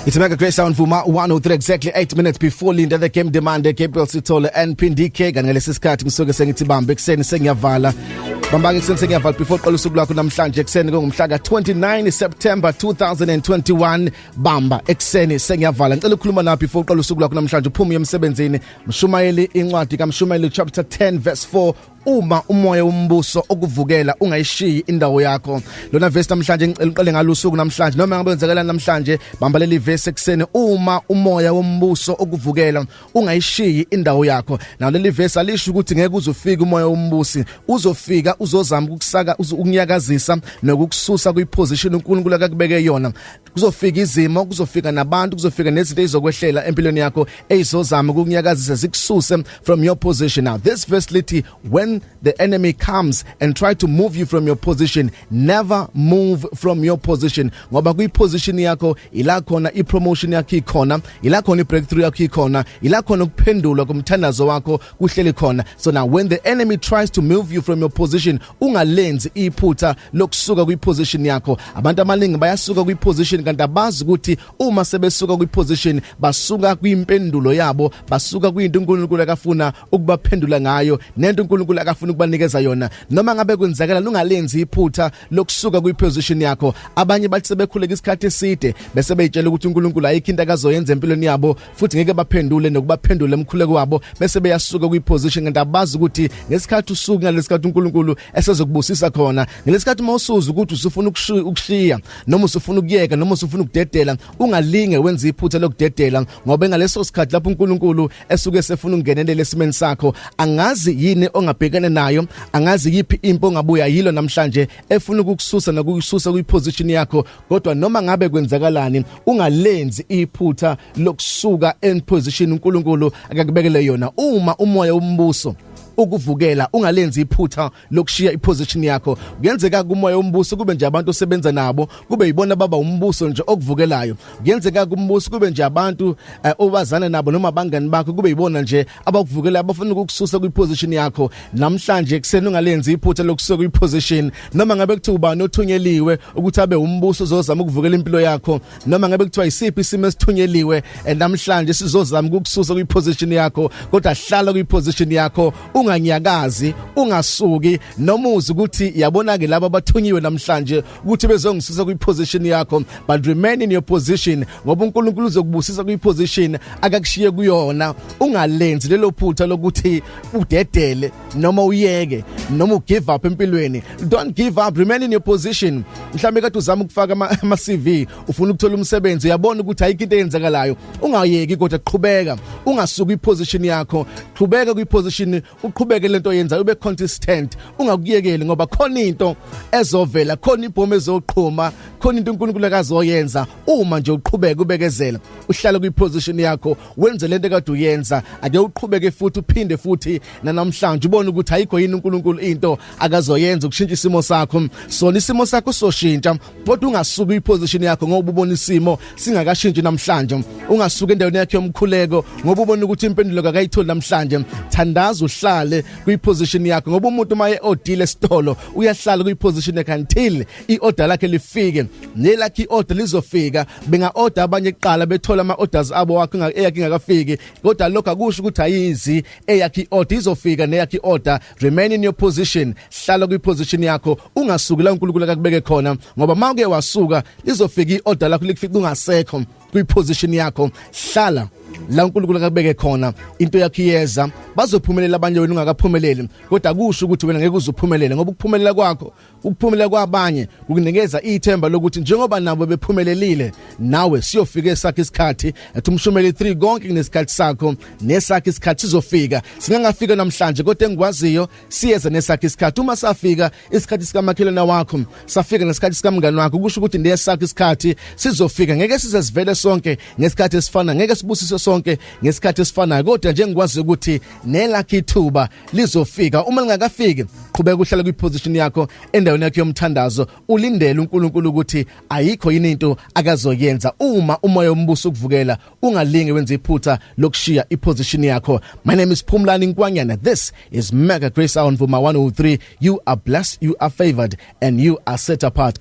It's Mega Grace Sound Vuma 103, exactly 8 minutes before Linda the Game Demand, Gabriel Sithole and Phindi K. Kanti ngalesi sikhathi ngisuke sengithi bambe ekseni sengiyavala, bamba ke, sengiyavala before qala usuku lwakho namhlanje ekseni kungumhla ka 29 September 2021. Bamba ekseni sengiyavala, ngicela ukukhuluma nawe before qala usuku lwakho namhlanje, uphume emsebenzini. Mshumayeli, incwadi kaMshumayeli chapter 10 verse 4: uma umoya wombuso okuvukela, ungayishiyi indawo yakho. Lona verse namhlanje ngicela uqale ngalo usuku namhlanje, noma ngabe kwenzekela namhlanje, bamba leli verse ekseni: uma umoya wombuso okuvukela, ungayishiyi indawo yakho. Now leli verse alisho ukuthi ngeke uzofika umoya wombusi, uzofika uzozama ukukusaka, ukunyakazisa nokukususa kwiposition uNkulunkulu akakubeke yona. Kuzofika izimo, kuzofika nabantu, kuzofika nezinto ezizokwehlela empilweni yakho ezizozama ukukunyakazisa, zikususe from your position. Now this verse lithi, when the enemy comes and try to move you from your position, never move from your position, ngoba kwi-position yakho ila khona i-promotion yakho ikhona, ila khona i-breakthrough yakho ikhona, ila khona ukuphendulwa komthandazo wakho kuhleli khona. So now when the enemy tries to move you from your position, ungalenzi iphutha lokusuka kwi-position yakho. Abantu abaningi bayasuka kwi-position, kanti abazi ukuthi uma sebesuka kwi-position, basuka kwimpendulo yabo, basuka kwinto uNkulunkulu akafuna ukubaphendula ngayo nento uNkulunkulu akafuna ukubanikeza yona. Noma ngabe kwenzakala, ungalenzi iphutha lokusuka kwi-position yakho. Abanye bathi sebekhuleka isikhathi eside, bese beyitshela ukuthi uNkulunkulu ayikho into akazoyenza empilweni yabo, futhi ngeke baphendule nokubaphendula emkhuleko wabo, bese beyasuka kwi-position, kanti abazi ukuthi ngesikhathi usuku ngalesikhathi uNkulunkulu esezokubusisa khona. Ngalesikhathi mawusuza ukuthi usufuna ukushiya noma usufuna ukuyeka noma usufuna ukudedela, ungalinge wenza iphutha lokudedela, ngoba ngaleso sikhathi lapho uNkulunkulu esuke sefuna ukungenelela esimeni sakho. Angazi yini ongabhekana nayo, angazi yipi impi ongabuya yilo namhlanje efuna ukukususa nokukususa kwiposition yakho, kodwa noma ngabe kwenzakalani, ungalenzi iphutha lokusuka en position uNkulunkulu akakubekele yona. Uma umoya wombuso ukuvukela, ungalenzi iphutha lokushiya iposition yakho. Kuyenzeka kumoya wombuso kube nje abantu osebenza nabo, kube yibona baba umbuso nje okuvukelayo. Kuyenzeka kumbuso kube nje abantu obazana nabo noma abangani bakho, kube yibona nje abakuvukela, abafuna ukukususa kwiposition yakho. Namhlanje kuseni ungalenzi iphutha lokusuka kwiposition, noma ngabe kuthiwa ubani othunyeliwe ukuthi abe umbuso ozozama ukuvukela impilo yakho, noma ngabe kuthiwa isiphi isimo esithunyeliwe namhlanje sizozama ukukususa kwiposition yakho, kodwa hlala kwiposition yakho, unganyakazi, ungasuki. Noma uzi ukuthi yabona ke laba abathunyiwe namhlanje ukuthi bezongisusa kwiposition yakho, but remain in your position, ngoba uNkulunkulu uzokubusisa kwiposition akakushiye kuyona. Ungalenzi lelo phutha lokuthi udedele noma uyeke noma ugive up empilweni. Don't give up, remain in your position. Mhlambe kade uzama ukufaka ama CV, ufuna ukuthola umsebenzi, uyabona ukuthi ayikho into eyenzakalayo, ungayeki, kodwa qhubeka, ungasuki iposition yakho, qhubeka kwiposition, uqhubeke lento oyenzayo, ube consistent, ungakuyekeli, ngoba khona into ezovela, khona ibhomu ezoqhuma, khona into uNkulunkulu akazoyenza uma nje uqhubeka, ubekezela, uhlala kwiposition yakho, wenze lento ekade uyenza. Ake uqhubeke futhi uphinde futhi namhlanje, ubone ukuthi ayikho yini uNkulunkulu into akazoyenza ukushintsha isimo sakho. Sona isimo sakho soshintsha, kodwa ungasuki iposition yakho ngoba ubona isimo singakashintshi namhlanje. Ungasuki endaweni yakho yomkhuleko ngoba ubona ukuthi impendulo akayitholi namhlanje. Thandaza, uhlale kwiposition yakho, ngoba umuntu maye odile esitolo uyahlala kwiposition yakhe until iorder lakhe lifike. Nelakhe iorder lizofika. Benga order abanye kuqala, bethola ama orders abo, wakho eyakhe ingakafiki, kodwa lokho akusho ukuthi ayizi eyakhe iorder, izofika neyakhe iorder. Remain in your position, hlala kwiposition yakho, ungasuki la uNkulunkulu akakubeke khona, ngoba mawuke wasuka, lizofika iorder lakho likufika ungasekho kwiposition yakho. Hlala la uNkulunkulu akakubeke khona, into yakho iyeza. Bazophumelela abanye wena ungakaphumeleli, kodwa akusho ukuthi wena ngeke uzuphumelele, ngoba ukuphumelela kwakho, ukuphumelela kwabanye kukunikeza ithemba lokuthi njengoba nabo bephumelelile, nawe siyofika esakhe isikhathi. Ethi uMshumeli 3, konke kunesikhathi sakho, nesakhe isikhathi sizofika. Singangafika namhlanje, kodwa engikwaziyo, siyeza nesakhe isikhathi. Uma safika isikhathi sikamakhelwane wakho, safika nesikhathi sikamngani wakho, kusho ukuthi nesakhe isikhathi sizofika. Ngeke size sivele sonke ngesikhathi esifana, ngeke sibusise sonke ngesikhathi esifanayo, kodwa nje ngikwazi ukuthi nelakhe ithuba lizofika. Uma lingakafiki, qhubeka uhlala kwiposition yakho endaweni yakho yomthandazo, ulindele uNkulunkulu ukuthi ayikho yini into akazoyenza. Uma umoya wombuso ukuvukela, ungalinge wenze iphutha lokushiya iposition yakho. My name is Phumlani Nkwanyana. This is Mega Grace on Vuma 103. You are blessed, you are favored and you are set apart.